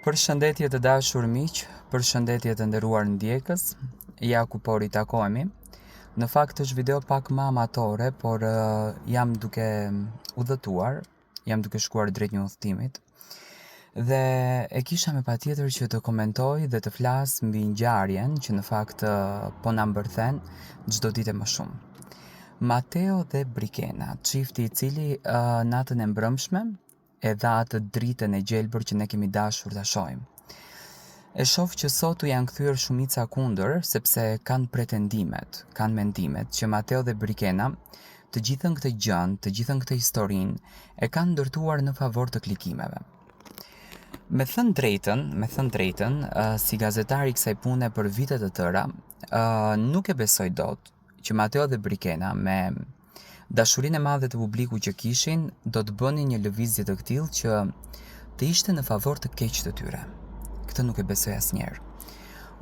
Përshëndetje të dashur miq, përshëndetje të nderuar ndjekës. Ja ku po ritakohemi. Në fakt është video pak më amatore, por uh, jam duke udhëtuar, jam duke shkuar drejt një udhëtimit. Dhe e kisha me patjetër që të komentoj dhe të flas mbi ngjarjen që në fakt po na mbërthen çdo ditë më shumë. Mateo dhe Brikena, çifti i cili uh, natën e mbrëmshme e dha atë dritën e gjelbër që ne kemi dashur ta shohim. E shoh që sot u janë kthyer shumica kundër, sepse kanë pretendimet, kanë mendimet që Mateo dhe Brikena të gjithën këtë gjënë, të gjithën këtë historinë e kanë ndërtuar në favor të klikimeve. Me thënë drejtën, me thënë drejtën, uh, si gazetar i kësaj pune për vite të tëra, uh, nuk e besoj dot që Mateo dhe Brikena me dashurinë e madhe të publikut që kishin, do të bënin një lëvizje të këtillë që të ishte në favor të keq të tyre. Këtë nuk e besoj asnjëherë.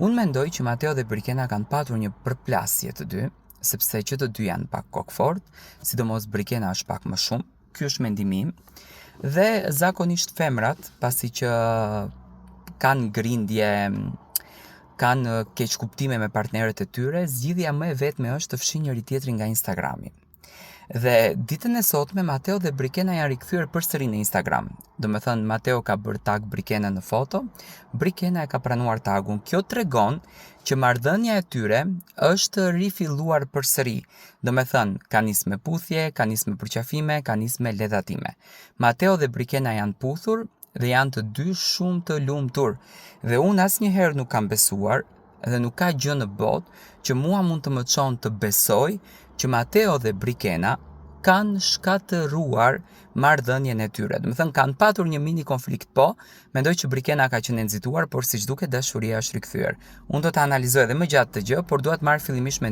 Unë mendoj që Mateo dhe Brikena kanë patur një përplasje të dy, sepse që të dy janë pak kokëfortë, sidomos Brikena është pak më shumë. Ky është mendimi im. Dhe zakonisht femrat, pasi që kanë grindje, kanë keqkuptime me partnerët e tyre, zgjidhja më e vetme është të fshijnë njëri tjetrin nga Instagrami. Dhe ditën e sotme Mateo dhe Brikena janë rikthyer përsëri në Instagram. Domethënë Mateo ka bërë tag Brikenën në foto, Brikena e ka pranuar tagun. Kjo tregon që marrëdhënia e tyre është rifilluar përsëri. Domethënë, ka nis me puthje, ka nis me përqafime, ka nis me ledhatime. Mateo dhe Brikena janë puthur dhe janë të dy shumë të lumtur. Dhe unë asnjëherë nuk kam besuar dhe nuk ka gjë në botë që mua mund të më çon të besoj që Mateo dhe Brikena kanë shkatërruar marrëdhënien e tyre. Domethënë kanë patur një mini konflikt po, mendoj që Brikena ka qenë e nxituar, por siç duket dashuria është rikthyer. Unë do ta analizoj edhe më gjatë këtë gjë, por dua të marr fillimisht mendimin.